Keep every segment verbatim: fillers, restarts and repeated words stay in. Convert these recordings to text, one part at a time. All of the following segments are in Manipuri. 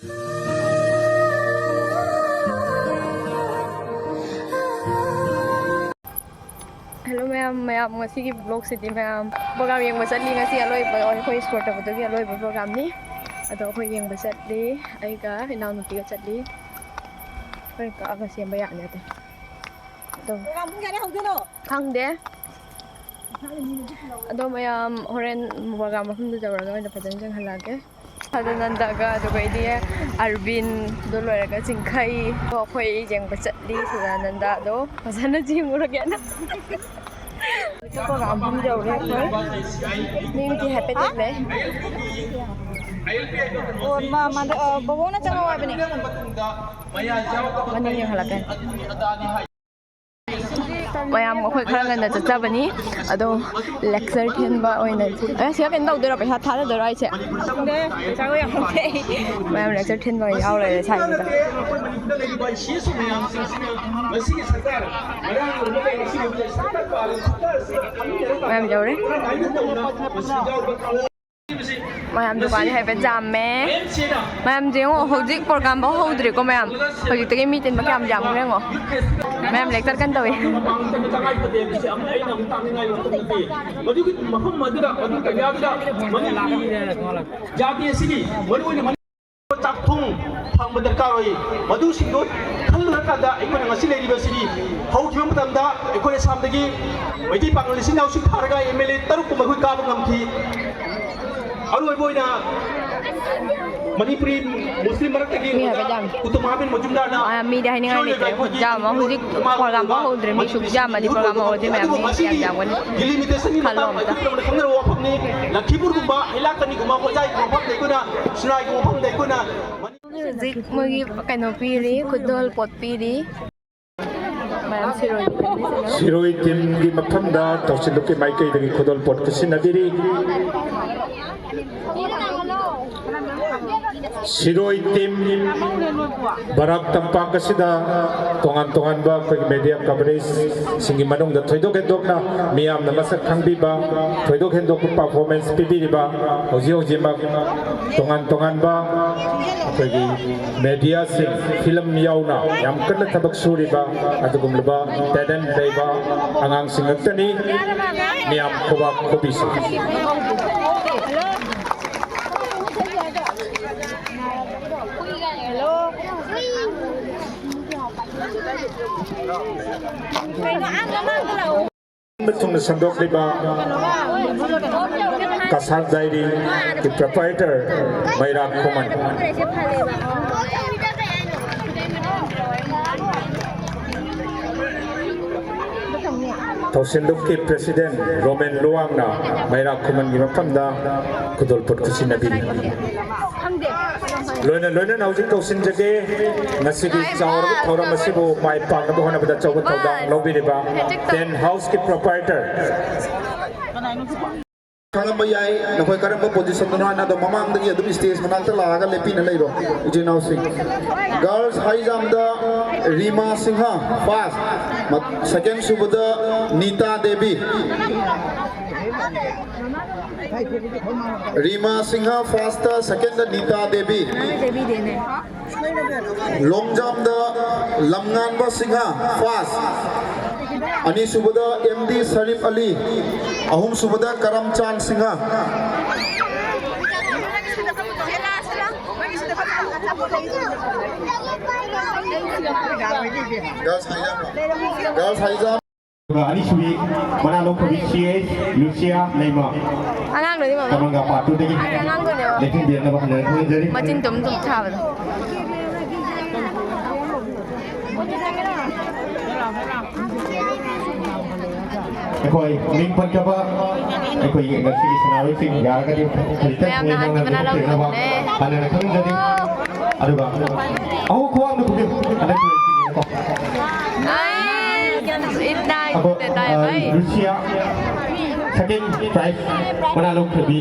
Hello ꯃꯌꯥꯝ, ꯃꯌꯥꯝ ꯉꯁꯤꯒꯤ vlogꯁꯤꯗꯤ ꯃꯌꯥꯝ program ꯌꯦꯡꯕ ꯆꯠꯂꯤ꯫ ꯉꯁꯤ ꯑꯂꯣꯏꯕ, ꯑꯩꯈꯣꯏ sport ꯇꯧꯕꯗꯨꯒꯤ ꯑꯂꯣꯏꯕ programꯅꯤ꯫ ꯑꯗꯣ ꯑꯩꯈꯣꯏ ꯌꯦꯡꯕ ꯆꯠꯂꯤ, ꯑꯩꯒ ꯏꯅꯥꯎꯅꯨꯄꯤꯒ ꯆꯠꯂꯤ꯫ ꯍꯣꯔꯦꯟ ꯀꯛꯑꯒ ꯁꯦꯝꯕ ꯌꯥꯅꯤ ꯑꯗꯣ꯫ ꯑꯗꯣ program ꯄꯨꯡ ꯀꯌꯥꯗ ꯍꯧꯗꯣꯏꯅꯣ? ꯈꯪꯗꯦ꯫ ꯑꯗꯣ ꯃꯌꯥꯝ ꯍꯣꯔꯦꯟ program ꯃꯐꯝꯗꯨ ꯌꯧꯔꯒ ꯑꯣꯏꯅ ꯐꯖꯅ ꯌꯦꯡꯍꯜꯂꯛꯑꯒꯦ꯫ ꯁꯗꯥꯅꯟꯗꯒ, ꯑꯗꯨꯒꯩꯗꯤ ꯑꯔꯕꯤꯟꯗꯣ ꯂꯣꯏꯔꯒ ꯆꯤꯡꯈꯩ꯫ ꯑꯗꯣ ꯑꯩꯈꯣꯏ ꯌꯦꯡꯕ ꯆꯠꯂꯤ ꯁꯗꯥꯅꯟꯗꯗꯣ꯫ ꯐꯖꯅ ꯌꯦꯡꯉꯨꯔꯒꯦꯅ꯫ ꯍꯧꯖꯤꯛ program ꯃꯐꯝ ꯌꯧꯔꯦ ꯑꯩꯈꯣꯏ꯫ ꯃꯤ ꯑꯃꯗꯤ ꯍꯥꯏꯐꯦꯠ ꯆꯠꯂꯦ꯫ ꯑꯣ, ꯃꯥ, ꯃꯥꯗꯣ, ꯑ, ꯕꯣꯕꯣꯛꯅ ꯆꯪꯉꯛꯑꯣ ꯍꯥꯏꯕꯅꯦ꯫ ꯃꯅꯤꯡ ꯌꯦꯡꯍꯜꯂꯛꯀꯦ꯫ ꯃꯌꯥꯝ ꯑꯩꯈꯣꯏ ꯈꯔ ꯉꯟꯅ ꯆꯠꯆꯕꯅꯤ꯫ ꯑꯗꯣ lecture ꯊꯤꯟꯕ ꯑꯣꯏꯅ, ꯑꯦ, ꯁꯤꯗ ꯀꯩꯅꯣ ꯇꯧꯗꯣꯏꯔꯣ? ꯄꯩꯁꯥ ꯊꯥꯗꯗꯣꯏꯔꯣ ꯍꯥꯏꯁꯦ? ꯈꯪꯗꯦ, ꯄꯩꯁꯥꯒ ꯌꯥꯝ ꯂꯧꯗꯦ꯫ ꯃꯌꯥꯝ lecture ꯊꯤꯟꯕ ꯑꯣꯏꯅ ꯌꯥꯎ ꯂꯩꯔꯦ ꯁ꯭ꯋꯥꯏꯁꯤꯗ꯫ ꯃꯌꯥꯝ ꯌꯧꯔꯦ꯫ ꯃꯌꯥꯝ ꯗꯨꯀꯥꯟꯗꯤ ꯍꯥꯏꯐꯦꯠ ꯌꯥꯝꯃꯦ꯫ ꯃꯌꯥꯝ ꯌꯦꯡꯉꯣ, ꯍꯧꯖꯤꯛ program ꯐꯥꯎ ꯍꯧꯗ꯭ꯔꯤꯀꯣ ꯃꯌꯥꯝ꯫ ꯍꯧꯖꯤꯛꯇꯒꯤ ꯃꯤ ꯇꯤꯟꯕ ꯀꯌꯥꯝ ꯌꯥꯝꯈ꯭ꯔꯦ ꯌꯦꯡꯉꯣ꯫ ꯃꯌꯥꯝ lecture ꯀꯟꯅ ꯇꯧꯏ꯫ ꯃꯄꯥꯟ ꯊꯣꯛꯄ ꯇꯉꯥꯏ ꯐꯗꯦ ꯍꯥꯏꯕꯁꯤ ꯑꯃ ꯑꯩꯅ ꯑꯃꯨꯛ ꯇꯥꯛꯅꯤꯡꯉꯥꯏ ꯋꯥꯐꯝ ꯅꯠꯇꯦ꯫ ꯃꯗꯨꯒꯤ ꯃꯐꯝ ꯑꯗꯨꯗ, ꯃꯗꯨ ꯀꯩꯅꯥꯗꯨꯗ ꯃꯅꯤꯄꯨꯔꯤ ꯖꯥꯇꯤ ꯑꯁꯤꯒꯤ ꯃꯔꯨꯑꯣꯏꯅ ꯆꯥꯛꯊꯨꯡ ꯐꯪꯕ ꯗꯔꯀꯥꯔ ꯑꯣꯏ꯫ ꯃꯗꯨꯁꯤꯡꯗꯣ ꯈꯜꯂꯨꯔꯀꯥꯟꯗ ꯑꯩꯈꯣꯏꯅ ꯉꯁꯤ ꯂꯩꯔꯤꯕꯁꯤꯗꯤ ꯍꯧꯈꯤꯕ ꯃꯇꯝꯗ ꯑꯩꯈꯣꯏ ꯑꯁꯥꯝꯗꯒꯤ ꯃꯩꯇꯩ ꯄꯥꯉꯜ ꯏꯆꯤꯟ ꯏꯅꯥꯎꯁꯤꯡ ꯊꯥꯔꯒ M L A ꯇꯔꯨꯛ ꯀꯨꯝꯕ ꯑꯩꯈꯣꯏ ꯀꯥꯕ ꯉꯝꯈꯤ꯫ ꯑꯔꯣꯏꯕ ꯑꯣꯏꯅ ꯃꯅꯤꯄꯨꯔꯤ ꯃꯨꯁꯂꯤꯝ ꯃꯔꯛꯇꯒꯤ ꯃꯤ ꯍꯥꯏꯐꯦꯠ ꯌꯥꯝꯃꯤ꯫ ꯎꯇꯝ ꯃꯍꯥꯕꯤꯔ ꯃꯖꯨꯝꯗꯥꯔꯅ ꯑ, ꯃꯤꯗꯤ ꯍꯥꯏꯅꯤꯡꯉꯥꯏ ꯂꯩꯇ꯭ꯔꯦ꯫ ꯑꯩꯈꯣꯏꯒꯤ ꯌꯥꯝ ꯍꯧꯖꯤꯛ ꯏꯃꯥ program ꯂꯣꯟꯗ ꯍꯧꯗ꯭ꯔꯤ꯫ ꯃꯤ ꯁꯨꯛ ꯃꯅꯤꯄꯨꯔꯤ ꯌꯥꯝꯃꯗꯤ ꯁꯤꯡꯗꯨ program ꯍꯧꯔꯗꯤ ꯃꯌꯥꯝ ꯑꯗꯨꯕꯨ ꯃꯤ ꯉꯁꯤꯗꯤ ꯌꯥꯝ ꯌꯥꯝꯒꯅꯤ꯫ Delimitation ꯈꯜꯂꯣ ꯃꯇꯝ ꯑꯝꯇ꯫ ꯑꯩꯈꯣꯏ ꯈꯪꯅꯔꯕ ꯋꯥꯐꯝꯅꯤ꯫ ꯂꯈꯤꯄꯨꯔꯒꯨꯝꯕ, ꯍꯩꯂꯥꯀꯅꯤꯒꯨꯝꯕ, ꯍꯣꯖꯥꯏꯒꯨꯝꯕ ꯃꯐꯝꯗ ꯑꯩꯈꯣꯏꯅ, ꯁꯤꯔꯥꯏꯒꯨꯝꯕ ꯃꯐꯝꯗ ꯑꯩꯈꯣꯏꯅ ꯍꯧꯖꯤꯛ ꯃꯣꯏꯒꯤ ꯀꯩꯅꯣ ꯄꯤꯔꯤ, ꯈꯨꯗꯣꯜ ꯄꯣꯠ ꯄꯤꯔꯤ꯫ ꯃꯌꯥꯝ ꯁꯤꯔꯣꯏ ꯇꯤꯝꯒꯤ ꯃꯐꯝꯗ ꯇꯧꯁꯤꯜꯂꯨꯛꯀꯤ ꯃꯥꯏꯀꯩꯗꯒꯤ ꯈꯨꯗꯣꯜ ꯄꯣꯠ ꯈꯨꯠꯁꯤꯟꯅꯕꯤꯔꯤ꯫ ꯁꯤꯔꯣꯏ ꯇꯤꯝ ꯕꯔꯥꯛ ꯇꯝꯄꯥꯛ ꯑꯁꯤꯗ ꯇꯣꯉꯥꯟ ꯇꯣꯉꯥꯟꯕ ꯑꯩꯈꯣꯏꯒꯤ media coverage ꯁꯤꯡꯒꯤ ꯃꯅꯨꯡꯗ ꯊꯣꯏꯗꯣꯛ ꯍꯦꯟꯗꯣꯛꯅ ꯃꯤꯌꯥꯝꯅ ꯃꯁꯛ ꯈꯪꯕꯤꯕ, ꯊꯣꯏꯗꯣꯛ ꯍꯦꯟꯗꯣꯛꯄ performance ꯄꯤꯕꯤꯔꯤꯕ, ꯍꯧꯖꯤꯛ ꯍꯧꯖꯤꯛꯃꯛ ꯇꯣꯉꯥꯟ ꯇꯣꯉꯥꯟꯕ ꯑꯩꯈꯣꯏꯒꯤ ꯃꯦꯗꯤꯌꯥꯁꯤꯡ, ꯐꯤꯂꯝ ꯌꯥꯎꯅ ꯌꯥꯝ ꯀꯟꯅ ꯊꯕꯛ ꯁꯨꯔꯤꯕ ꯑꯗꯨꯒꯨꯝꯂꯕ ꯇꯦꯂꯦꯟꯠ ꯂꯩꯕ ꯑꯉꯥꯡꯁꯤꯡ ꯉꯥꯛꯇꯅꯤ꯫ ꯃꯌꯥꯝ ꯈꯨꯕꯥꯛ ꯈꯨꯕꯤꯁꯤ꯫ ꯊꯨꯡꯅ ꯁꯟꯗꯣꯛꯂꯤꯕ ꯀꯁꯥꯔ ꯗꯥꯏꯔꯤꯒꯤ ꯄ꯭ꯔꯣꯄꯥꯏꯇꯔ ꯃꯩꯔꯥ ꯈꯨꯃꯟ꯫ ꯊꯧꯁꯤꯟꯗꯨꯞꯀꯤ ꯄ꯭ꯔꯦꯁꯤꯗꯦꯟ ꯔꯣꯃꯦꯟ ꯂꯨꯋꯥꯡꯅ ꯃꯩꯔꯥ ꯈꯨꯃꯟꯒꯤ ꯃꯐꯝꯗ ꯈꯨꯗꯣꯜꯄꯣꯠ ꯈꯨꯠꯁꯤꯟꯅꯕꯤꯔꯤ꯫ ꯂꯣꯏꯅ ꯂꯣꯏꯅꯅ ꯍꯧꯖꯤꯛ ꯀꯧꯁꯤꯟꯖꯒꯦ꯫ ꯉꯁꯤꯒꯤ ꯆꯥꯎꯔꯕ ꯊꯧꯔꯝ ꯑꯁꯤꯕꯨ ꯃꯥꯏ ꯄꯥꯛꯅꯕ ꯍꯣꯠꯅꯕꯗ ꯑꯆꯧꯕ ꯊꯧꯗꯥꯡ ꯂꯧꯕꯤꯔꯤꯕ ꯇꯦꯟ ꯍꯥꯎꯁꯀꯤ ꯄ꯭ꯔꯣꯄꯥꯏꯇꯔ꯫ ꯈꯪꯉꯝꯕ ꯌꯥꯏ ꯅꯈꯣꯏ ꯀꯔꯝꯕ ꯄꯣꯖꯤꯁꯟꯗꯅꯣ ꯍꯥꯏꯅ, ꯑꯗꯣ ꯃꯃꯥꯡꯗꯒꯤ ꯑꯗꯨꯝ ꯁ꯭ꯇꯦꯖ ꯃꯅꯥꯛꯇ ꯂꯥꯛꯑꯒ ꯂꯦꯞꯄꯤꯅ ꯂꯩꯔꯣ ꯏꯆꯤꯟ ꯏꯅꯥꯎꯁꯤꯡ꯫ ꯒꯔꯜꯁ ꯍꯥꯏ ꯖꯝꯗ ꯔꯤꯃꯥ ꯁꯤꯡꯍ ꯐꯥꯔꯁ, ꯁꯦꯀꯦꯟ ꯁꯨꯕꯗ Nita Devi. Rima Singh first, second Nita Devi. Long ꯖꯝꯗ ꯂꯝꯉꯥꯟꯕ ꯁꯤꯡꯍ ꯐꯥꯔꯁ, ꯑꯅꯤꯁꯨꯕꯗ ꯑꯦꯝ ꯗꯤ ꯁꯔꯤꯐ ꯑꯂꯤ, ꯑꯍꯨꯝꯁꯨꯕꯗ ꯀꯔꯝꯆꯥꯟ ꯁꯤꯡꯍ꯫ ꯒꯔꯜꯁ ꯍꯥꯏ ꯖꯝ꯫ ꯑꯗꯨꯒ ꯑꯅꯤꯁꯨꯕꯤ ꯃꯅꯥ ꯂꯧꯈ꯭ꯔꯕꯤ ꯁꯤ ꯑꯦꯁ ꯂꯨꯁꯤꯌꯥ ꯂꯩꯃ꯫ ꯑꯉꯥꯡꯗꯨꯅꯤ ꯃꯃꯥ꯫ ꯀꯃꯟꯒ ꯄꯥꯔꯠ ꯇꯨꯗꯒꯤ ꯑꯉꯥꯡꯗꯨꯅꯦꯕ꯫ ꯂꯦꯡꯁꯤꯟꯕꯤꯔꯛꯅꯕ ꯍꯟꯅ ꯈꯪꯍꯟꯖꯔꯤ꯫ ꯃꯆꯤꯟ ꯇꯨꯝ ꯇꯨꯝ ꯊꯥꯕꯗꯣ꯫ ꯑꯩꯈꯣꯏ ꯃꯤꯡ ꯄꯟꯈ꯭ꯔꯕ ꯑꯩꯈꯣꯏꯒꯤ ꯉꯁꯤꯒꯤ ꯁꯥꯟꯅꯔꯣꯏꯁꯤꯡ ꯌꯥꯔꯒꯗꯤ ꯈꯖꯤꯛꯇꯪ ꯃꯌꯥꯝꯅ ꯊꯣꯏꯅ ꯍꯥꯟꯕꯤ ꯃꯅꯥ ꯉꯥꯡꯅꯕꯤꯔꯛꯅꯕ ꯂꯧꯕꯤꯔꯛꯄꯅꯦ꯫ ꯍꯥꯟꯅ ꯈꯪꯍꯟꯖꯔꯤ꯫ ꯑꯗꯨꯒ ꯑꯍꯨꯝ ꯈꯨꯋꯥꯡꯗ ꯄꯨꯕꯤꯌꯨ꯫ ꯍꯟꯗꯛꯀꯤ ꯑꯣꯏꯅ ꯄꯤꯕꯤꯌꯨꯀꯣ꯫ ꯑꯩ, ꯏꯠꯅꯥꯏ ꯑꯗꯣ, ꯇꯦꯇꯥꯏ ꯑ, ꯚꯥꯏ꯫ ꯔꯨꯁꯤꯌꯥ ꯁꯦꯀꯦꯟ ꯄ꯭ꯔꯥꯏꯖ ꯃꯅꯥ ꯂꯧꯈ꯭ꯔꯕꯤ꯫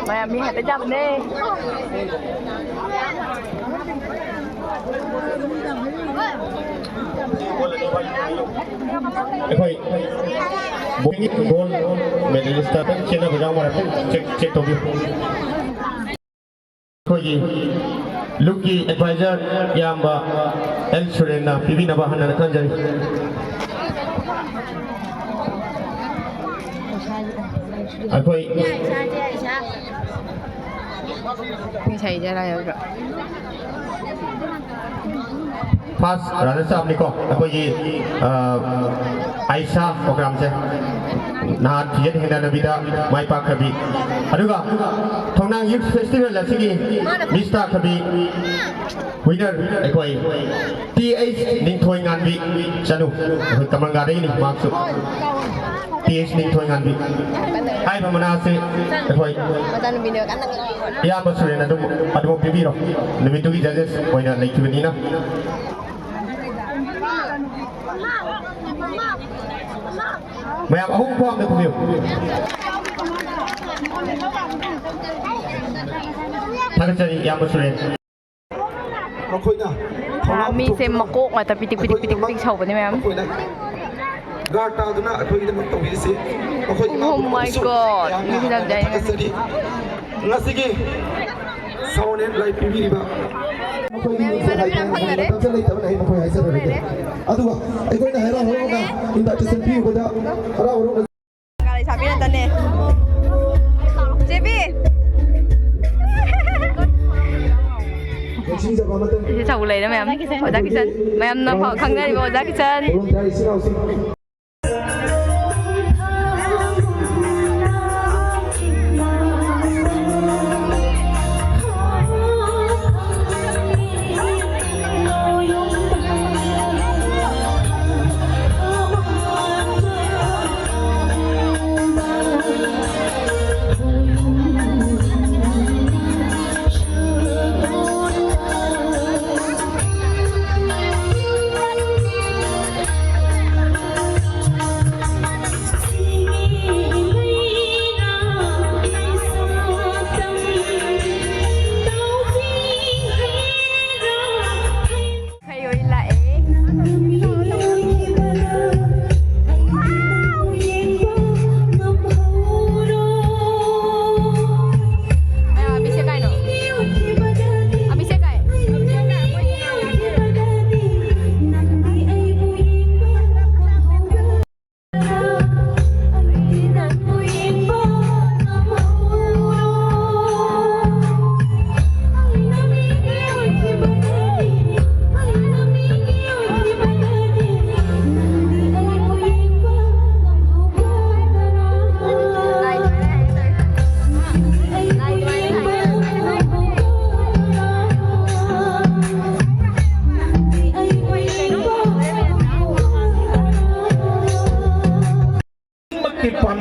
ꯃꯌꯥꯝ ꯃꯤ ꯍꯦꯛꯇ ꯆꯥꯕꯅꯦ꯫ ꯑꯩꯈꯣꯏ ꯒꯣꯜ ꯃꯦꯗꯥꯂꯤꯁꯇ ꯈꯤꯇꯪ ꯈꯦꯠꯅꯕ ꯌꯥꯎꯕ꯭ꯔꯥ ꯍꯥꯏꯐꯦꯠ ꯆꯦꯛ, ꯆꯦꯛ ꯇꯧꯕꯤꯌꯨ꯫ ꯑꯩꯈꯣꯏꯒꯤ ꯂꯨꯞꯀꯤ ꯑꯦꯗꯚꯥꯏꯖꯔ ꯏꯌꯥꯝꯕ ꯑꯦꯜ ꯁꯨꯔꯦꯟꯅ ꯄꯤꯕꯤꯅꯕ ꯍꯟꯅ ꯈꯟꯖꯔꯤ꯫ ꯑꯩꯈꯣꯏ ꯉꯁꯥꯏ ꯖꯔꯥ ꯌꯥꯎꯗ꯭ꯔꯣ? ꯐꯥꯔꯁ ꯔꯅꯔꯁ ꯑꯞꯅꯤꯀꯣ ꯑꯩꯈꯣꯏꯒꯤ, ꯑ, ꯑꯥꯏꯁꯥ ꯄ꯭ꯔꯣꯒ꯭ꯔꯥꯝꯁꯦ꯫ ꯅꯍꯥꯟ ꯊꯤꯖꯟ ꯍꯦꯡꯅꯅꯕꯤꯗ ꯃꯥꯏ ꯄꯥꯛꯈ꯭ꯔꯕꯤ꯫ ꯑꯗꯨꯒ ꯊꯣꯡꯅꯥꯡ ꯌꯨꯠ ꯐꯦꯁꯇꯤꯚꯦꯜ ꯑꯁꯤꯒꯤ ꯃꯤꯁ ꯇꯥꯈ꯭ꯔꯕꯤ ꯋꯤꯅꯔ ꯑꯩꯈꯣꯏ ꯇꯤ ꯑꯩꯆ ꯅꯤꯡꯊꯣꯏ ꯉꯥꯟꯕꯤ ꯆꯅꯨ, ꯑꯩꯈꯣꯏ ꯀꯃꯜꯒꯥꯗꯒꯤꯅꯤ ꯃꯍꯥꯛꯁꯨ꯫ T H Ningthoi Nganbi. ꯍꯥꯏꯔꯤꯕ ꯃꯅꯥ ꯑꯁꯤ ꯑꯩꯈꯣꯏ ꯃꯆꯥꯅꯨꯄꯤꯅꯦꯕ ꯀꯟꯅ ꯉꯥꯎꯕ꯫ ꯏꯌꯥꯝꯕ ꯁꯨꯔꯦꯟ ꯑꯗꯨꯝ, ꯑꯗꯨꯃꯛ ꯄꯤꯕꯤꯔꯣ꯫ ꯅꯨꯃꯤꯠꯇꯨꯒꯤ ꯖꯖꯦꯁ ꯑꯣꯏꯅ ꯂꯩꯈꯤꯕꯅꯤꯅ꯫ ꯃꯌꯥꯝ ꯑꯍꯨꯝ ꯈꯨꯋꯥꯡꯗ ꯈꯨꯝꯕꯤꯌꯨ꯫ ꯊꯥꯒꯠꯆꯔꯤ, ꯏꯌꯥꯝꯕ ꯁꯨꯔꯦꯟ꯫ ꯃꯈꯣꯏꯅ ꯊꯧꯅꯥ ꯃꯤꯁꯦ ꯄꯨꯊꯣꯛꯇꯨꯅ ꯃꯀꯣꯛ ꯉꯥꯛꯇ ꯄꯤꯇꯤꯛ ꯄꯤꯇꯤꯛ ꯄꯤꯇꯤꯛ ꯄꯤꯇꯤꯛ ꯁꯧꯕꯅꯦ ꯃꯌꯥꯝ꯫ ꯃꯈꯣꯏꯅ ꯒꯥꯔꯗ ꯇꯥꯗꯨꯅ ꯑꯩꯈꯣꯏꯒꯤꯗꯃꯛ ꯇꯧꯕꯤꯔꯤꯁꯤ ꯃꯈꯣꯏ Oh my God. ꯌꯥꯝꯅ ꯃꯤꯁꯦ ꯌꯥꯝ ꯍꯔꯥꯎꯅ ꯌꯥꯏ꯫ ꯊꯥꯒꯠꯆꯔꯤ꯫ ꯉꯁꯤꯒꯤ sound and light ꯄꯤꯕꯤꯔꯤꯕ ꯃꯈꯣꯏꯒꯤ ꯃꯤꯡꯁꯦ ꯍꯥꯏꯕ ꯃꯇꯝꯗ ꯂꯩꯇꯕꯅ ꯑꯩ ꯃꯈꯣꯏ ꯍꯥꯏꯖꯔꯔꯣꯏꯒꯦ꯫ ꯑꯗꯨꯒ ꯑꯩꯈꯣꯏꯅ ꯍꯔꯥꯎ ꯍꯔꯥꯎꯅ invitation ꯄꯤꯕꯗ ꯍꯔꯥꯎ ꯍꯔꯥꯎꯅ ꯂꯩꯁꯥꯕꯤ ꯉꯥꯛꯇꯅꯦ꯫ ꯆꯦꯕꯤ! ꯂꯦꯡꯁꯤꯟꯖꯕ ꯑꯃꯇꯪ꯫ ꯁꯤꯁꯦ ꯆꯧ ꯂꯩꯔꯦ ꯃꯌꯥꯝ꯫ ꯑꯣꯖꯥ ꯀꯤꯁꯟ꯫ ꯃꯌꯥꯝꯅ ꯐꯥꯎ ꯈꯪꯅꯔꯤꯕ ꯑꯣꯖꯥ ꯀꯤꯁꯟ꯫ ꯈꯨꯔꯨꯝꯊꯥꯔꯤ ꯏꯆꯤꯟ ꯏꯅꯥꯎꯁꯤꯡ꯫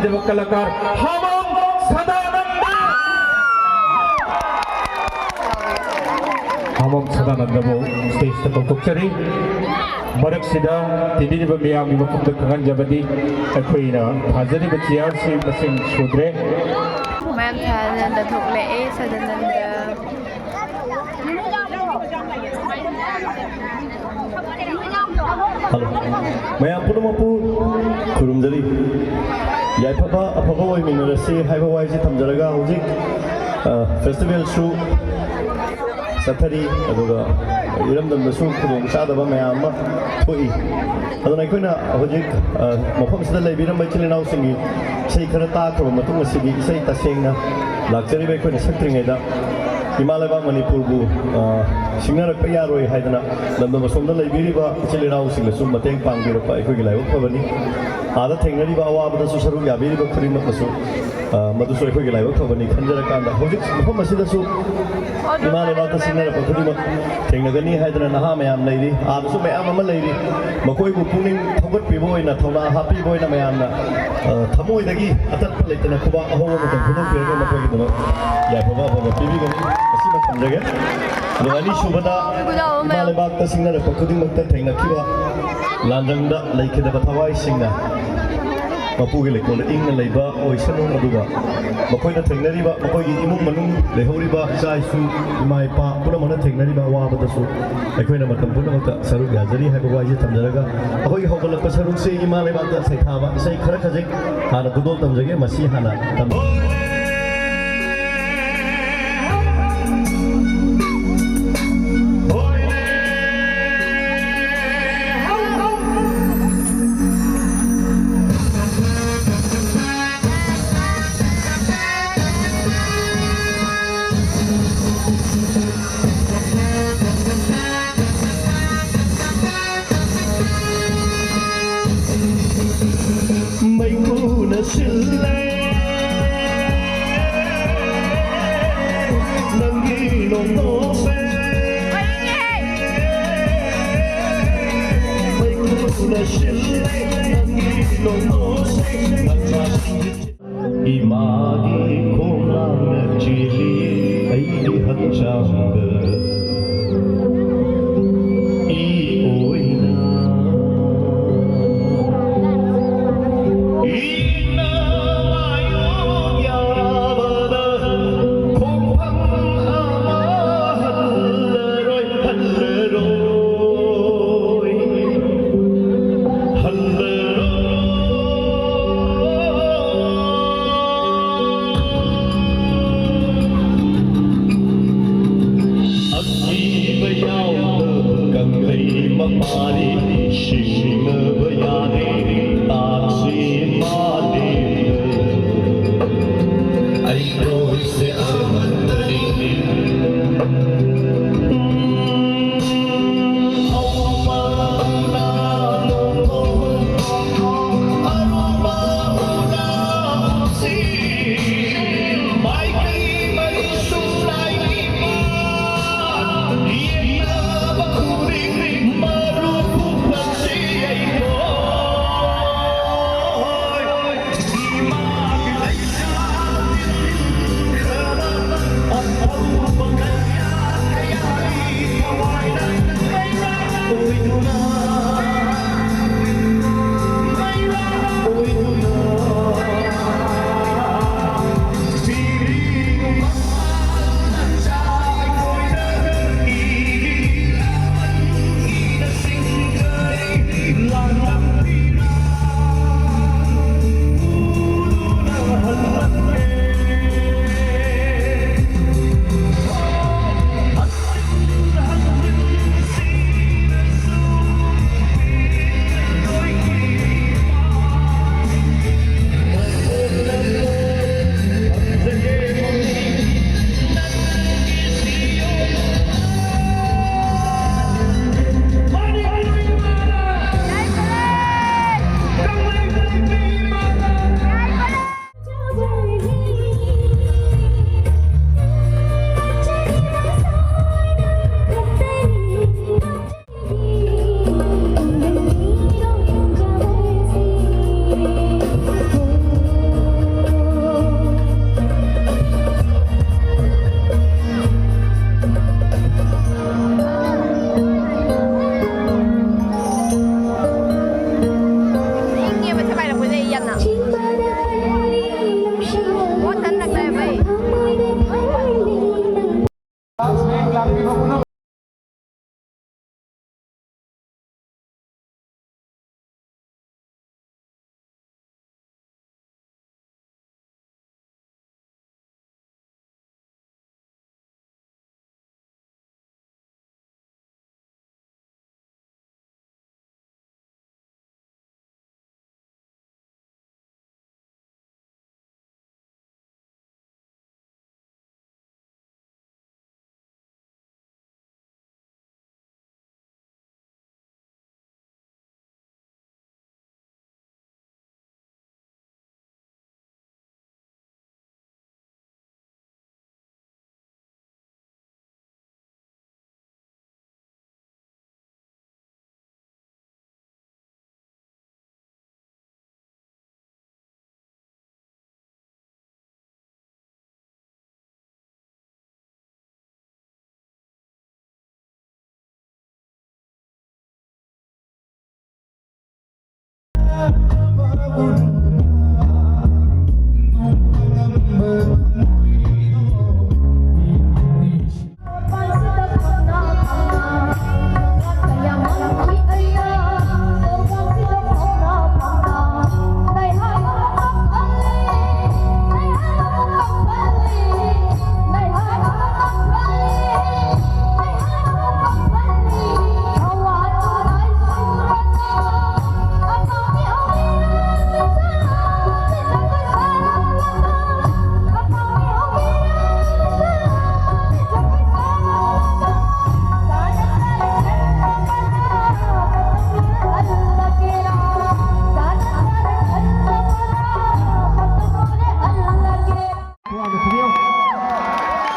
ꯀꯂꯥꯀꯥꯔ ꯍꯥꯃꯝ ꯁꯗꯥꯅꯟꯗ꯫ ꯍꯥꯃꯝ ꯁꯗꯥꯅꯟꯗꯕꯨ ꯁ꯭ꯇꯦꯖꯇ ꯀꯧꯊꯣꯛꯆꯔꯤ꯫ ꯃꯔꯛꯁꯤꯗ ꯇꯤꯟꯕꯤꯔꯤꯕ ꯃꯤꯌꯥꯝꯒꯤ ꯃꯐꯝꯗ ꯈꯪꯍꯟꯖꯕꯗꯤ, ꯑꯩꯈꯣꯏꯅ ꯊꯥꯖꯔꯤꯕ ꯆꯤꯌꯥꯔꯁꯤ ꯃꯁꯤꯡ ꯁꯨꯗ꯭ꯔꯦ꯫ ꯃꯌꯥꯝ ꯁꯗꯥꯅꯟꯗ ꯊꯣꯛꯂꯛꯑꯦ, ꯁꯗꯥꯅꯟꯗ꯫ ꯍꯜꯂꯣ꯫ ꯃꯌꯥꯝ ꯄꯨꯝꯅꯃꯛꯄꯨ ꯈꯨꯔꯨꯝꯖꯔꯤ꯫ ꯌꯥꯏꯐꯕ ꯑꯐꯕ ꯑꯣꯏꯃꯤꯟꯅꯔꯁꯤ ꯍꯥꯏꯕ ꯋꯥꯍꯩꯁꯤ ꯊꯝꯖꯔꯒ, ꯍꯧꯖꯤꯛ, ꯑ, ꯐꯦꯁꯇꯤꯚꯦꯜꯁꯨ ꯆꯠꯊꯔꯤ, ꯑꯗꯨꯒ ꯏꯔꯝꯗꯝꯗꯁꯨ ꯈꯨꯗꯣꯡ ꯆꯥꯗꯕ ꯃꯌꯥꯝ ꯑꯃ ꯊꯣꯛꯏ꯫ ꯑꯗꯨꯅ ꯑꯩꯈꯣꯏꯅ ꯍꯧꯖꯤꯛ, ꯑ, ꯃꯐꯝꯁꯤꯗ ꯂꯩꯕꯤꯔꯝꯕ ꯏꯆꯤꯜ ꯏꯅꯥꯎꯁꯤꯡꯒꯤ ꯏꯁꯩ ꯈꯔ ꯇꯥꯈ꯭ꯔꯕ ꯃꯇꯨꯡ, ꯉꯁꯤꯗꯤ ꯏꯁꯩ ꯇꯁꯦꯡꯅ ꯂꯥꯛꯆꯔꯤꯕ ꯑꯩꯈꯣꯏꯅ ꯁꯛꯇ꯭ꯔꯤꯉꯩꯗ, ꯏꯃꯥ ꯂꯩꯕꯥꯛ ꯃꯅꯤꯄꯨꯔꯕꯨ, ꯑ, ꯁꯤꯡꯅꯔꯛꯄ ꯌꯥꯔꯣꯏ ꯍꯥꯏꯗꯅ ꯂꯝꯗꯝ ꯑꯁꯣꯝꯗ ꯂꯩꯕꯤꯔꯤꯕ ꯏꯆꯤꯜ ꯏꯅꯥꯎꯁꯤꯡꯅꯁꯨ ꯃꯇꯦꯡ ꯄꯥꯡꯕꯤꯔꯛꯄ ꯑꯩꯈꯣꯏꯒꯤ ꯂꯥꯏꯕꯛ ꯐꯕꯅꯤ꯫ ꯑꯥꯗ ꯊꯦꯡꯅꯔꯤꯕ ꯑꯋꯥꯕꯗꯁꯨ ꯁꯔꯨꯛ ꯌꯥꯕꯤꯔꯤꯕ ꯈꯨꯗꯤꯡꯃꯛꯅꯁꯨ, ꯑ, ꯃꯗꯨꯁꯨ ꯑꯩꯈꯣꯏꯒꯤ ꯂꯥꯏꯕꯛ ꯐꯕꯅꯤ ꯈꯟꯖꯔꯀꯥꯟꯗ, ꯍꯧꯖꯤꯛ ꯃꯐꯝ ꯑꯁꯤꯗꯁꯨ ꯏꯃꯥ ꯂꯩꯕꯥꯛꯇ ꯁꯤꯡꯅꯔꯛꯄ ꯈꯨꯗꯤꯡꯃꯛ ꯊꯦꯡꯅꯒꯅꯤ ꯍꯥꯏꯗꯅ ꯅꯍꯥ ꯃꯌꯥꯝ ꯂꯩꯔꯤ, ꯑꯥꯗꯁꯨ ꯃꯌꯥꯝ ꯑꯃ ꯂꯩꯔꯤ꯫ ꯃꯈꯣꯏꯕꯨ ꯄꯨꯛꯅꯤꯡ ꯊꯧꯒꯠꯄꯤꯕ ꯑꯣꯏꯅ, ꯊꯧꯅꯥ ꯍꯥꯞꯄꯤꯕ ꯑꯣꯏꯅ ꯃꯌꯥꯝꯅ, ꯑ, ꯊꯃꯣꯏꯗꯒꯤ ꯑꯇꯠꯄ ꯂꯩꯇꯅ ꯈꯨꯕꯥꯛ ꯑꯍꯧꯕ ꯃꯇꯝ ꯈꯨꯗꯣꯡꯄꯤꯔꯒ ꯃꯈꯣꯏꯒꯤꯗꯃꯛ ꯌꯥꯏꯐꯕ ꯑꯐꯕ ꯄꯤꯕꯤꯒꯅꯤ꯫ ꯃꯁꯤꯃ ꯊꯝꯖꯒꯦ꯫ ꯑꯗꯨꯒ ꯑꯅꯤꯁꯨꯕꯗ, ꯏꯃꯥ ꯂꯩꯕꯥꯛꯇ ꯁꯤꯡꯅꯔꯛꯄ ꯈꯨꯗꯤꯡꯃꯛꯇ ꯊꯦꯡꯅꯈꯤꯕ ꯂꯥꯟꯖꯪꯗ ꯂꯩꯈꯤꯗꯕ ꯊꯋꯥꯏꯁꯤꯡꯅ ꯃꯄꯨꯒꯤ ꯂꯩꯀꯣꯜꯗ ꯏꯪꯅ ꯂꯩꯕ ꯑꯣꯏꯁꯅꯨ, ꯑꯗꯨꯒ ꯃꯈꯣꯏꯅ ꯊꯦꯡꯅꯔꯤꯕ, ꯃꯈꯣꯏꯒꯤ ꯏꯃꯨꯡ ꯃꯅꯨꯡ ꯂꯩꯍꯧꯔꯤꯕ ꯏꯆꯥ ꯏꯁꯨ, ꯏꯃꯥ ꯏꯄꯥ ꯄꯨꯝꯅꯃꯛꯅ ꯊꯦꯡꯅꯔꯤꯕ ꯑꯋꯥꯕꯗꯁꯨ ꯑꯩꯈꯣꯏꯅ ꯃꯇꯝ ꯄꯨꯝꯅꯃꯛꯇ ꯁꯔꯨꯛ ꯌꯥꯖꯔꯤ ꯍꯥꯏꯕ ꯋꯥꯍꯩꯁꯤ ꯊꯝꯖꯔꯒ, ꯑꯩꯈꯣꯏꯒꯤ ꯍꯧꯒꯠꯂꯛꯄ ꯁꯔꯨꯛꯁꯤ ꯏꯃꯥ ꯂꯩꯕꯥꯛꯇ ꯁꯩꯊꯥꯕ ꯏꯁꯩ ꯈꯔ ꯈꯖꯤꯛ ꯍꯥꯟꯅ ꯈꯨꯗꯣꯜ ꯇꯝꯖꯒꯦ꯫ ꯃꯁꯤ ꯍꯥꯟꯅ ꯇꯝ- ꯃꯩꯈꯨꯅ ꯁꯤꯜꯂꯦ ꯅꯪꯒꯤ ꯅꯣꯡꯄꯣꯛꯁꯦ꯫ ꯃꯩꯈꯨꯅ ꯁꯤꯜꯂꯦ ꯅꯪꯒꯤ ꯏꯃꯥꯒꯤ ꯈꯣꯡꯂꯥꯡꯅ ꯆꯦꯜꯂꯤ ꯑꯩꯒꯤ ꯍꯛꯆꯥꯡꯗ꯫ ꯏ ꯑꯣꯏꯅ ꯏꯅ ꯃꯥꯌꯣꯛ ꯌꯥꯕꯗ ꯈꯣꯡꯐꯝ ꯑꯃ ꯍꯜꯂꯔꯣꯏ, ꯍꯜꯂꯔꯣꯏ꯫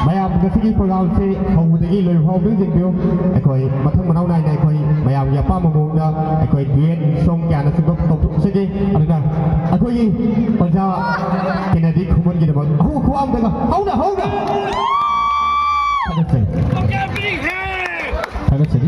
ꯃꯌꯥꯝ ꯉꯁꯤꯒꯤ programꯁꯤ ꯍꯧꯕꯗꯒꯤ ꯂꯣꯏꯕ ꯐꯥꯎꯕ ꯌꯦꯡꯕꯤꯌꯨ꯫ ꯑꯩꯈꯣꯏ ꯃꯊꯪ ꯃꯅꯥꯎ ꯅꯥꯏꯅ ꯑꯩꯈꯣꯏ ꯃꯌꯥꯝꯒꯤ ꯑꯄꯥꯝꯕ ꯃꯑꯣꯡꯗ ꯑꯩꯈꯣꯏ duet song ꯀꯌꯥꯅꯆꯤꯡꯕ ꯇꯧꯊꯣꯛꯆꯒꯦ꯫ ꯑꯗꯨꯅ ꯑꯩꯈꯣꯏꯒꯤ ꯑꯣꯖꯥ ꯀꯦꯅꯦꯗꯤ ꯈꯨꯃꯟꯒꯤꯗꯃꯛ ꯑꯍꯨꯝ ꯈꯨꯋꯥ ꯑꯃꯗꯒ ꯍꯧꯅ ꯍꯧꯅ ꯊꯥꯒꯠꯆꯔꯤ꯫ ꯊꯥꯒꯠꯆꯔꯤ꯫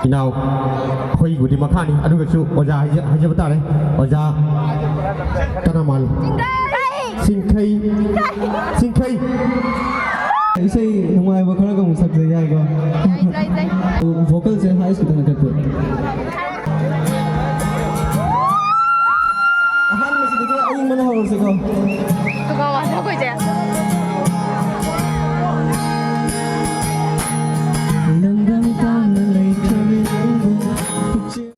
ꯏꯅꯥꯎ, ꯑꯩꯈꯣꯏꯒꯤꯕꯨꯗꯤ ꯃꯈꯥꯅꯤ, ꯑꯗꯨꯒꯁꯨ ꯑꯣꯖꯥ ꯍꯥꯏꯖ-, ꯍꯥꯏꯖꯕ ꯇꯥꯔꯦ꯫ ꯑꯣꯖꯥ ꯇꯅꯃꯥꯜ꯫ ꯆꯤꯡꯈꯩ꯫ ꯆꯤꯡꯈꯩ꯫ ꯏꯁꯩ ꯅꯨꯡꯉꯥꯏꯕ ꯈꯔꯒ ꯑꯃꯨꯛ ꯁꯛꯆꯩ ꯍꯥꯏꯀꯣ꯫ ꯚꯣꯀꯜꯁꯦ ꯍꯥꯏ ꯈꯤꯇꯪ ꯂꯩꯈꯠꯄꯤꯌꯨ꯫ ꯑꯍꯥꯟꯕꯁꯤꯗꯒꯤ ꯑꯩ ꯑꯃꯅ ꯍꯧꯔꯁꯤꯀꯣ꯫ ꯗꯨꯀꯥꯟ ꯋꯥꯁꯦ ꯑꯩꯈꯣꯏꯁꯦ꯫ ꯅꯪꯗꯪ ꯄꯥꯝꯅ ꯂꯩꯈ꯭ꯔꯕꯤ ꯅꯪꯕꯨ ꯄꯨꯛꯆꯦꯜ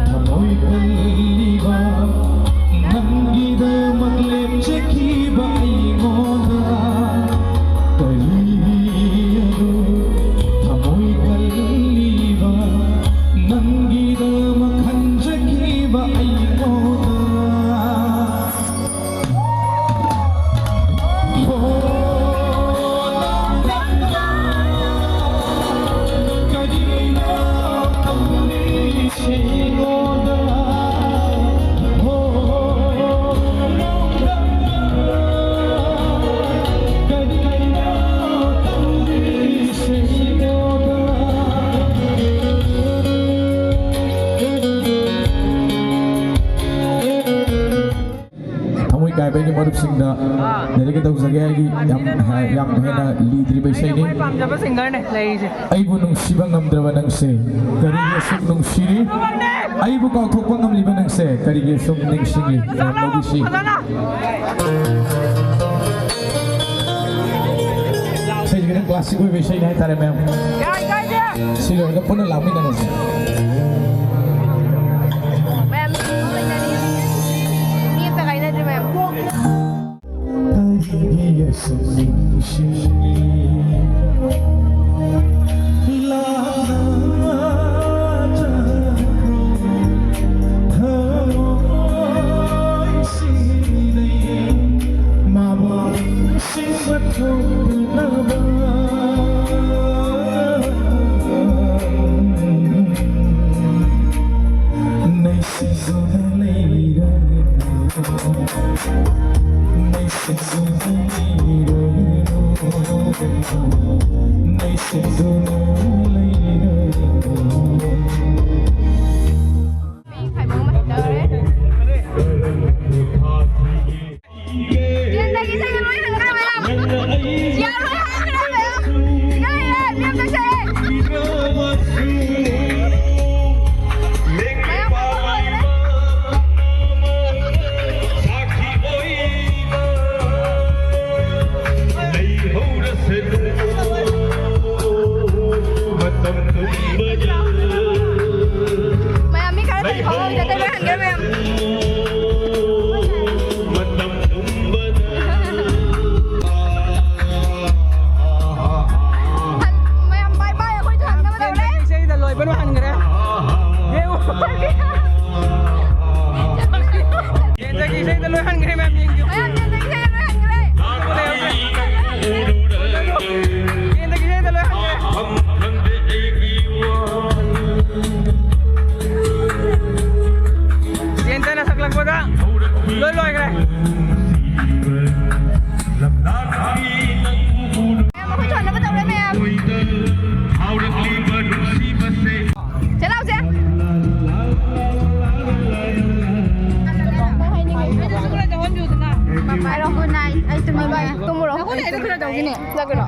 ꯊꯃꯣꯏ ꯀꯜꯂꯤꯕ ꯅꯪꯒꯤꯗꯃꯛ ꯂꯦꯞꯆꯈꯤꯕ ꯑꯩꯉꯣꯟꯗ ꯀꯔꯤ ꯑꯗꯨ ꯊꯃꯣꯏ ꯀꯜꯂꯤꯕ ꯅꯪꯒꯤꯗꯃꯛ ꯈꯟꯖꯈꯤꯕ ꯑꯩꯉꯣꯟꯗ꯫ ꯊꯃꯣꯏ ꯀꯥꯏꯕ ꯑꯩꯒꯤ ꯃꯔꯨꯞꯁꯤꯡꯗ ꯗꯦꯗꯤꯀꯦꯠ ꯇꯧꯖꯒꯦ꯫ ꯑꯩꯒꯤ ꯌꯥꯝ, ꯌꯥꯝ ꯍꯦꯟꯅ ꯂꯤꯗ꯭ꯔꯤꯕ ꯏꯁꯩꯅꯤ꯫ ꯈ꯭ꯋꯥꯏ ꯄꯥꯝꯖꯕ ꯁꯤꯡꯒꯔꯅꯦ ꯂꯩꯔꯤꯁꯦ꯫ ꯑꯩꯕꯨ ꯅꯨꯡꯁꯤꯕ ꯉꯝꯗ꯭ꯔꯕ ꯅꯪꯁꯦ ꯀꯔꯤꯒꯤ ꯑꯁꯨꯛ ꯅꯨꯡꯁꯤꯔꯤ? ꯑꯩꯕꯨ ꯀꯥꯎꯊꯣꯛꯄ ꯉꯝꯂꯤꯕ ꯅꯪꯁꯦ ꯀꯔꯤꯒꯤ ꯑꯁꯨꯛ ꯅꯤꯡꯁꯤꯡꯂꯤ? ꯌꯥꯝ ꯂꯧꯕꯤꯁꯤ꯫ ꯐꯖꯅ꯫ ꯏꯁꯩꯁꯤ ꯈꯤꯇꯪ ꯀ꯭ꯂꯥꯁꯤꯛ ꯑꯣꯏꯕ ꯏꯁꯩꯅꯤ ꯍꯥꯏꯇꯥꯔꯦ, ꯃꯌꯥꯝ꯫ ꯌꯥꯏ, ꯀꯥꯏꯗꯦ꯫ ꯁꯤ ꯂꯣꯏꯔꯒ ꯄꯨꯟꯅ ꯂꯥꯡꯃꯤꯟꯅꯔꯁꯤ꯫ ꯃꯌꯥꯝ ꯂꯩꯅꯔꯤ꯫ ꯃꯤ ꯑꯝꯇ ꯀꯥꯏꯅꯗ꯭ꯔꯤ, ꯃꯌꯥꯝ꯫ ꯃꯤ ꯈꯥꯏꯕ ꯑꯃ ꯍꯦꯟꯗꯧꯔꯦ꯫ ꯌꯦꯟꯗꯒꯤ ꯏꯁꯩ ꯂꯣꯏ ꯍꯟꯈ꯭ꯔꯦ ꯃꯌꯥꯝ꯫ ꯌꯥꯔꯣꯏ ꯍꯥꯏꯈ꯭ꯔꯦ ꯃꯌꯥꯝ꯫ ꯁꯤꯗ ꯂꯩꯔꯦ, ꯃꯌꯥꯝ ꯆꯠꯁꯦ꯫ ꯃꯌꯥꯝ ꯂꯣꯏꯈ꯭ꯔꯦ꯫ ꯃꯌꯥꯝ ꯃꯤ ꯈꯔ ꯇꯪ ꯐꯥꯎꯍꯧꯗꯦ, ꯑꯇꯩ ꯂꯣꯏ ꯍꯟꯈ꯭ꯔꯦ ꯃꯌꯥꯝ꯫ ꯃꯌꯥꯝ ꯕꯥꯏ ꯕꯥꯏ, ꯑꯩꯈꯣꯏꯁꯨ ꯍꯟꯅꯕ ꯇꯧꯔꯦ꯫ ꯏꯁꯩꯗ ꯂꯣꯏꯕꯅ ꯍꯟꯈ꯭ꯔꯦ꯫ ꯌꯦꯡꯉꯨ꯫ ꯌꯦꯟꯗꯒꯤ ꯏꯁꯩꯗ ꯂꯣꯏ ꯍꯟꯈ꯭ꯔꯦ ꯃꯌꯥꯝ, ꯌꯦꯡꯕꯤꯌꯨ꯫ ꯃꯌꯥꯝ ꯌꯦꯟꯗꯒꯤ ꯏꯁꯩꯗ ꯂꯣꯏ ꯍꯟꯈ꯭ꯔꯦ꯫ ꯌꯦꯟꯗꯒꯤ ꯏꯁꯩꯗ ꯂꯣꯏ ꯍꯟꯈ꯭ꯔꯦ꯫ ꯌꯦꯟꯗꯅ ꯁꯛꯂꯛꯄꯗ ꯂꯣꯏ ꯂꯣꯏꯈ꯭ꯔꯦ꯫ ꯃꯌꯥꯝ, ꯑꯩꯈꯣꯏ ꯁꯣꯟꯅꯕ ꯇꯧꯔꯦ, ꯃꯌꯥꯝ꯫ ꯆꯦ ꯂꯥꯎꯁꯦ꯫ ꯃꯄꯥꯏꯔꯣ, good night꯫ ꯑꯩ ꯇꯨꯝꯃꯒꯦ꯫ ꯇꯨꯝꯃꯨꯔꯣ꯫ ꯑꯩ ꯇꯨꯝꯃꯨꯔꯣ꯫ ꯆꯠꯈ꯭ꯔꯣ꯫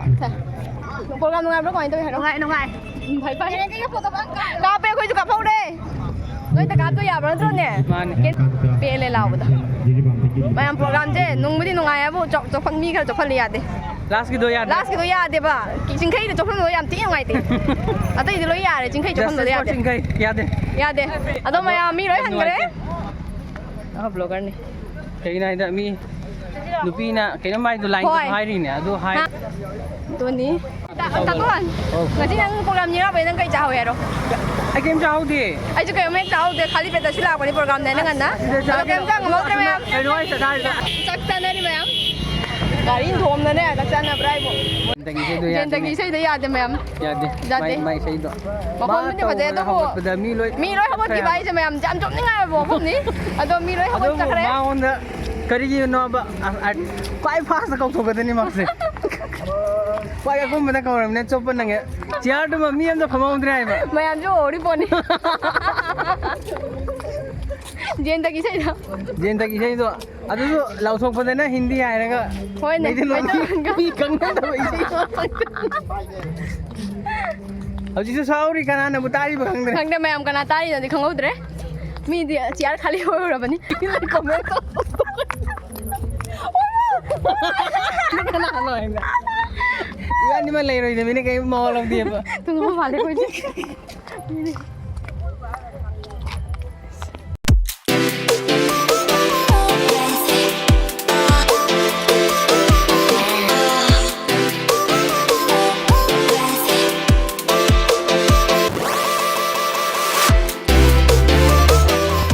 Program ꯅꯨꯡꯉꯥꯏꯕ꯭ꯔꯣ? ꯀꯃꯥꯏꯅ ꯇꯧꯋꯤ ꯍꯥꯏꯔꯣ? ꯅꯨꯡꯉꯥꯏ, ꯅꯨꯡꯉꯥꯏ꯫ ꯎꯝ, ꯐꯩ, ꯐꯩ꯫ ꯀꯥꯞꯄꯦ, ꯑꯩꯈꯣꯏꯁꯨ ꯀꯥꯞꯍꯧꯔꯦ꯫ ꯅꯣꯏꯗ ꯀꯥꯞꯇꯣꯏ ꯌꯥꯕ꯭ꯔꯥ ꯅꯠꯇ꯭ꯔꯣꯅꯦ? ꯃꯥꯅꯦ꯫ ꯄꯦꯜꯂꯦ ꯂꯥꯎꯕꯗ꯫ ꯃꯌꯥꯝ, program ꯁꯦ ꯅꯨꯡꯕꯨꯗꯤ ꯅꯨꯡꯉꯥꯏ ꯍꯥꯏꯕꯨ ꯆꯣꯛ-, ꯆꯣꯛꯐꯟ-, ꯃꯤ ꯈꯔ ꯆꯣꯛꯐꯜꯂꯤ ꯌꯥꯗꯦ꯫ Last ꯀꯤꯗꯣ ꯌꯥꯗꯦ꯫ Last ꯀꯤꯗꯣ ꯌꯥꯗꯦꯕ꯫ ꯆꯤꯡꯈꯩꯗꯣ ꯆꯣꯛꯐꯟꯕꯗꯣ ꯌꯥꯝ ꯊꯤ ꯅꯨꯡꯉꯥꯏꯇꯦ꯫ ꯑꯇꯩꯗꯤ ꯂꯣꯏ ꯌꯥꯔꯦ, ꯆꯤꯡꯈꯩ ꯆꯣꯛꯐꯟꯕꯗꯣ Justice for ꯌꯥꯗꯦ꯫ ꯆꯤꯡꯈꯩ꯫ ꯌꯥꯗꯦ꯫ ꯌꯥꯗꯦ꯫ ꯑꯗꯣ ꯃꯌꯥꯝ ꯃꯤ ꯂꯣꯏ ꯌꯥꯝ ꯍꯟꯈ꯭ꯔꯦ꯫ ꯅꯨꯡꯉꯥꯏꯇꯦ꯫ ꯑꯥ, vlogger ꯅꯤ꯫ ꯀꯩꯒꯤꯅꯣ ꯍꯥꯏꯗ ꯃꯤ ꯅꯨꯄꯤꯅ ꯀꯩꯅꯣꯝ ꯍꯥꯏꯗꯣ line ꯍꯣꯏ꯫ ꯍꯥꯏꯔꯤꯅꯦ, ꯑꯗꯨ ꯍꯥꯏ꯫ ꯍꯥ? ꯑꯗꯨꯅꯤ꯫ ꯇꯥ-, ꯇꯥꯇꯣꯟ, ꯑꯧ꯫ ꯉꯁꯤ ꯅꯪ program ꯌꯦꯡꯉꯛꯄꯩ ꯅꯪ ꯀꯩ ꯆꯥꯍꯧꯋꯦ ꯍꯥꯏꯔꯣ? ꯑꯩ ꯀꯩꯝ ꯆꯥꯍꯧꯗꯦ꯫ ꯑꯩꯁꯨ ꯀꯩꯝ ꯍꯦꯛ ꯆꯥꯍꯧꯗꯦ, ꯈꯥꯂꯤ ꯄꯦꯠꯇ ꯁꯤ ꯂꯥꯛꯄꯅꯤ program ꯅꯦꯅ ꯉꯟꯅ꯫ ꯁꯤꯗ ꯑꯗꯣ ꯆꯥꯒꯦ꯫ ꯀꯩꯝ ꯆꯥ ꯉꯝꯍꯧꯗ꯭ꯔꯦ ꯃꯌꯥꯝ꯫ ꯀꯩꯅꯣ ꯍꯥꯏ ꯆꯠ ꯍꯥꯏꯗ꯫ ꯆꯥꯛ ꯆꯥꯅꯔꯤ ꯃꯌꯥꯝ꯫ ꯒꯥꯔꯤ ꯊꯣꯝꯗꯅꯦ ꯆꯥꯛ ꯆꯥꯅꯕ꯭ꯔꯥ ꯍꯥꯏꯕꯣ? ꯌꯦꯟꯗꯒꯤ ꯏꯁꯩꯗꯣ ꯌꯥꯗꯦꯅꯦ꯫ ꯌꯦꯟꯗꯒꯤ ꯏꯁꯩꯗꯣ ꯌꯥꯗꯦ ꯃꯌꯥꯝ꯫ ꯌꯥꯗꯦ꯫ ꯌꯥꯗꯦ꯫ ꯃꯥꯏ, ꯃꯥꯏ ꯏꯁꯩꯗꯣ꯫ ꯃꯈꯣꯟꯕꯨꯗꯤ ꯃꯥ ꯐꯖꯩ, ꯇꯧꯕꯗ ꯑꯗꯨꯕꯨ ꯍꯧꯒꯠꯄꯗ ꯃꯤ ꯂꯣꯏ ꯃꯤ ꯂꯣꯏ ꯍꯧꯒꯠꯈ꯭ꯔꯦ ꯍꯥꯏꯕ꯫ ꯍꯧꯒꯠꯈꯤꯕ ꯍꯥꯏꯁꯦ ꯃꯌꯥꯝ ꯌꯥꯝ ꯆꯣꯞꯅꯤꯡꯉꯥꯏ ꯑꯣꯏꯕ ꯃꯐꯝꯅꯤ꯫ ꯑꯗꯣ ꯃꯤ ꯂꯣꯏ ꯑꯗꯨꯕꯨ ꯍꯧꯒꯠꯆꯈ꯭ꯔꯦ꯫ ꯃꯉꯣꯟꯗ ꯀꯔꯤꯒꯤꯅꯣꯕ? ꯑ, ꯑ, ꯈ꯭ꯋꯥꯏ fast ꯀꯧꯊꯣꯛꯀꯗꯣꯏꯅꯤ ꯃꯥꯁꯦ꯫ ꯈ꯭ꯋꯥꯏ ꯑꯀꯣꯟꯕꯗ ꯀꯧꯔꯕꯅꯤꯅ ꯆꯣꯞꯄ ꯅꯪꯉꯦ꯫ ꯆꯤꯌꯥꯔꯗꯨꯃ ꯃꯤ ꯑꯝꯇ ꯐꯝꯍꯧꯗ꯭ꯔꯦ ꯍꯥꯏꯕ꯫ ꯃꯌꯥꯝꯁꯨ ꯎꯍꯧꯔꯤ ꯄꯣꯠꯅꯤ꯫ ꯖꯦꯟꯇꯒꯤ ꯏꯁꯩꯗꯣ꯫ ꯖꯦꯟꯇꯒꯤ ꯏꯁꯩꯗꯣ꯫ ꯑꯗꯨꯁꯨ ꯂꯥꯎꯊꯣꯛꯄꯗꯅ ꯍꯤꯟꯗꯤ ꯍꯥꯏꯔꯒ ꯍꯣꯏꯅꯦ, ꯃꯩꯇꯩꯂꯣꯟ ꯃꯩꯇꯩꯂꯣꯟꯒ꯫ ꯃꯤ ꯈꯪꯅꯗꯕ ꯏꯁꯩ꯫ ꯍꯧꯖꯤꯛꯁꯨ ꯁꯥꯎꯔꯤ, ꯀꯅꯥꯅꯕꯨ ꯇꯥꯔꯤꯕ ꯈꯪꯗ꯭ꯔꯦ꯫ ꯈꯪꯗꯦ, ꯃꯌꯥꯝ ꯀꯅꯥ ꯇꯥꯔꯤꯅꯣꯗꯤ ꯈꯪꯍꯧꯗ꯭ꯔꯦ꯫ ꯃꯤꯗꯤ ꯆꯤꯌꯥꯔ ꯈꯥꯂꯤ ꯑꯣꯏꯔꯨꯔꯕꯅꯤ꯫ ꯀꯃꯦꯟ ꯇꯧ꯫ ꯀꯅꯥꯅꯣ ꯍꯥꯏꯅ? ꯏꯕꯥꯅꯤꯃ ꯂꯩꯔꯣꯏꯗꯕꯅꯤꯅ ꯀꯩꯝ ꯃꯋꯥ ꯂꯧꯗꯦꯕ꯫ ꯇꯨꯝꯕ ꯃꯥꯜꯂꯦ ꯑꯩꯈꯣꯏꯁꯦ꯫